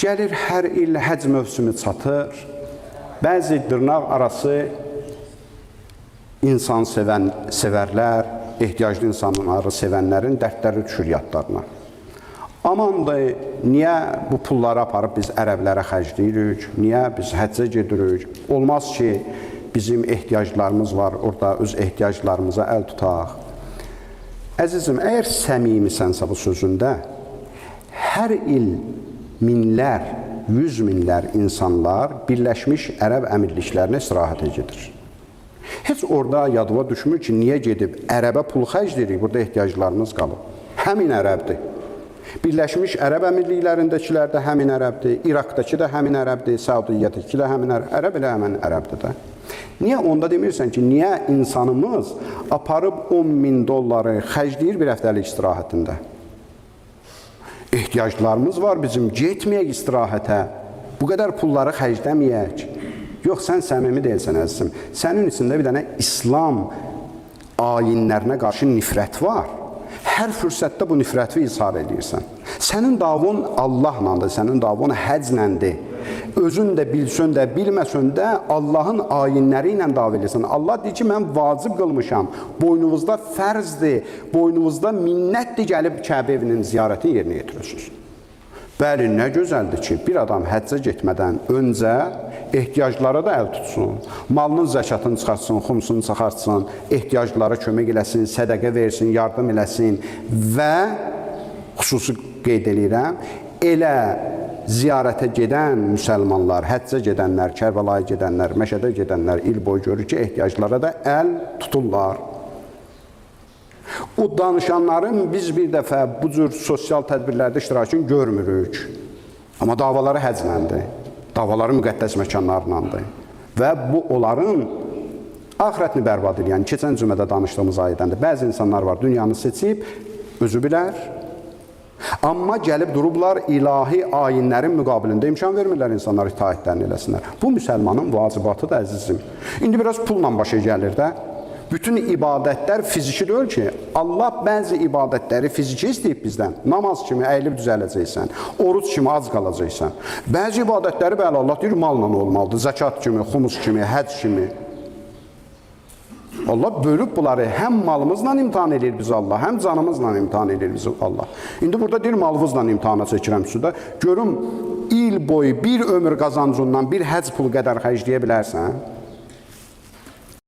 Gəlir hər il həcc mövsümü çatır. Bəzi dırnaq arası insan sevən sevərlər, ehtiyaclı insanları sevənlərin dərdləri düşür yadlarına. Aman da, niyə bu pulları aparıb biz ərəblərə xərcləyirik? Niyə biz həccə gedirik? Olmaz ki, bizim ehtiyaclarımız var, orada öz ehtiyaclarımıza əl tutaq. Əzizim, əgər səmimisənsə bu sözündə, hər il minlər, yüz minlər insanlar Birləşmiş Ərəb Əmirliklərinə istirahətə gedir. Heç orada yadıma düşmür ki, niyə gedib ərəbə pul xərcləyirik, burada ehtiyaclarımız qalıb. Həmin ərəbdir. Birləşmiş Ərəb Əmirliklərindəkilər də həmin ərəbdir, İraqdakı da həmin ərəbdir, Səudiyyədəki də həmin ərəb, ərəb elə həmin ərəbdir də. Niyə onda demirsən ki, niyə insanımız aparıb 10 min dolları xərcləyir bir həftəlik istirahətində? Ehtiyaclarımız var bizim, getməyək istirahətə. Bu qədər pulları xərcləməyək. Yox, sən səmimi deyilsən, əzizim. Sənin içində bir dənə İslam ayinlərinə qarşı nifrət var. Hər fürsətdə bu nifrəti izhar edirsən. Sənin davon Allahlandır, sənin davon həcləndir. Özün də bilsən də, bilməsən də Allahın ayinləri ilə dava edirsən. Allah deyir ki, mən vacib qılmışam. Boynunuzda fərzdir, boynunuzda minnətdir gəlib Kəbə evinin ziyarətini yerinə yetirirsiniz. Bəli, nə gözəldir ki, bir adam həccə getmədən öncə ehtiyaclara da əl tutsun. Malının zəkatını çıxartsın, xumsunu çıxartsın, ehtiyaclara kömək eləsin, sədəqə versin, yardım eləsin və xüsusi qeyd eləyirəm, elə ziyarətə gedən müsəlmanlar, həccə gedənlər, Kərbəlaya gedənlər, Məşədə gedənlər il boyu görür ki, ehtiyaclara da əl tuturlar. O danışanların biz bir dəfə bu cür sosial tədbirlərdə iştirakını görmürük. Amma davaları həcləndir. Davaları müqəddəs məkanlarlandır. Və bu onların axirətini bərbad edir. Yəni keçən cümədə danışdığımız ayədəndir. Bəzi insanlar var, dünyanı seçib, özü bilər. Amma gəlib durublar ilahi ayinlərin müqabilində imkan vermirlər insanlar itaətlərini eləsinlər. Bu müsəlmanın vacibatıdır, əzizim. İndi biraz pulla başa gəlir də. Bütün ibadətlər fiziki deyil ki, Allah bəzi ibadətləri fiziki istəyib bizdən. Namaz kimi əyilib düzələcəksən, oruc kimi ac qalacaqsan. Bəzi ibadətləri bəli Allah deyir malla olmalıdır. Zəkat kimi, xumus kimi, həcc kimi. Allah bölüb bunları həm malımızla imtahan eləyir bizi Allah, həm canımızla imtahan eləyir bizi Allah. İndi burada deyir malınızla imtahana çəkirəm sizi də. Görüm il boyu bir ömür qazancından bir həcc pulu qədər xərcləyə bilərsən?